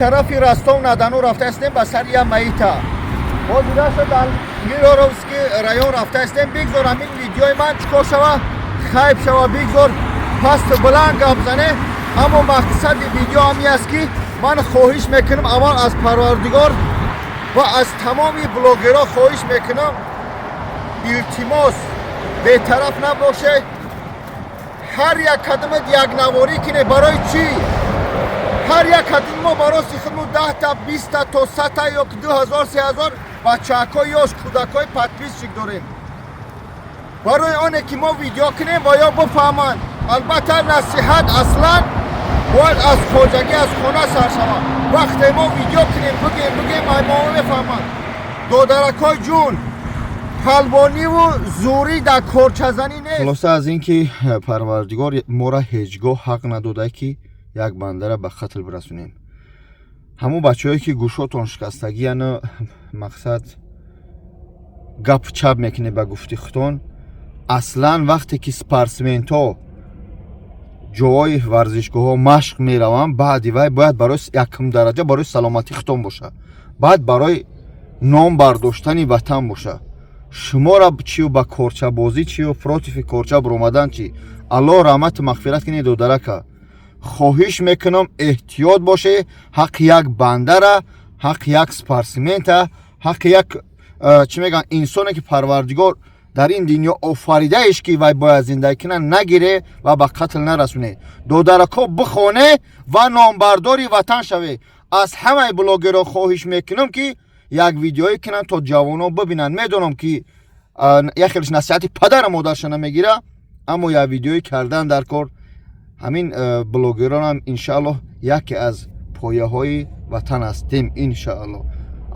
Тарафи Ростов на Дону рафта ҳастем ба сари як маита. Ҳозираша дар Миллеровский район рафта ҳастем. Бигзор ҳамин видеои ман чикор шава, хайп шава, бигзор пасту баланд гап зане, аммо мақсади видео ҳамин аст, ки ман хоҳиш мекунам аввал аз Парвардигор ва аз тамоми блогерҳо хоҳиш мекунам, илтимос, бетараф набоше, ҳар як кадамат якнаворӣ кине. Барои чӣ? Ҳар як кадами мо бароси худмон 10-та, 20-та то 100-та ё 2000, 3000 бачаҳакҳои ёш, кӯдакҳои подписчик дорем. Барои оне ки мо видео кунем ва ё бифаҳманд. Албатта, насиҳат аслан бояд аз хоҷагӣ, аз хона сар шавад. Вақте мо видео кунем, бигем, бигем, мо мефаҳманд. Додаракҳои ҷун, палвониву зӯрӣ дар корчазанӣ нест. Хулоса, аз ин ки Парвардигор моро ҳеҷ гоҳ ҳақ надода, ки як бандара ба қатл бирасонем. Ҳамон бачаҳое ки гӯшотон шикастагияну мақсад гап чап мекунед, ба гуфти худтон, аслан вақте ки спортсментҳо ҷоҳои варзишгоҳҳо машқ мераванд, баъди вай бояд барои якум дараҷа барои саломатии худтон бошад, баъд барои ном бардоштани ватан бошад. Шуморо чию ба корчабозӣ, чию против и корча биромадан чи? Аллоҳ раҳмату мағфират кунед додарака. Хоҳиш мекунам, эҳтиёт боше. Ҳаққи як бандара, ҳаққи як спортсмента, ҳаққи як чӣ мегӯянд, инсоне ки Парвардигор дар ин дунё офаридаеш, ки вай бояд зиндагӣ кунад, нагире ва ба қатл нарасоне. Додарако, бихоне ва номбардори ватан шаве. Аз ҳамаи блогерҳо хоҳиш мекунам, ки як видеое кунанд, то ҷавонон бибинанд. Медонам, ки як хелеш насиҳати падару модарша намегира, аммо як видеое кардан дар кор. Ҳамин блогеронам, иншааллоҳ, яке аз пояҳои ватан ҳастем, иншааллоҳ.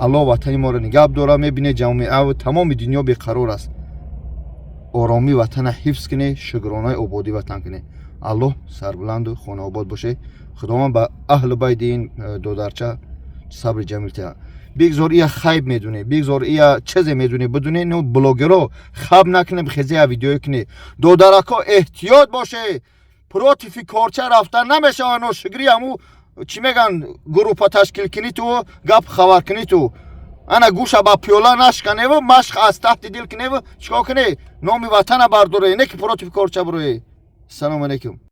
Аллоҳ ватани моро нигаҳ дора. Мебинед, ҷомеаву тамоми дунё беқарор аст. Оромӣ ватана ҳифз кунед, шукронаи ободии ватан кунед. Аллоҳ сарбуланду хонаобод боше. Худованд ба аҳлу байти ин додарча сабри ҷамил тиҳад. Бигзор ия хайб медуне, бигзор ия чизе медуне, бидуне. Ну блогеро хаб накунем, хезе я видеое куне. Додарако, эҳтиёт боше, против и корча рафтан намешавад. Ношукрӣ ҳаму чӣ меган, группа ташкил кунӣ ту, гап хабар кунӣ ту, ана гӯша ба пиёла нашканеву машқ аз таҳти дил куневу чикор кунӣ, номи ватана бардоре, не ки против корча бироӣ. Салому алейкум.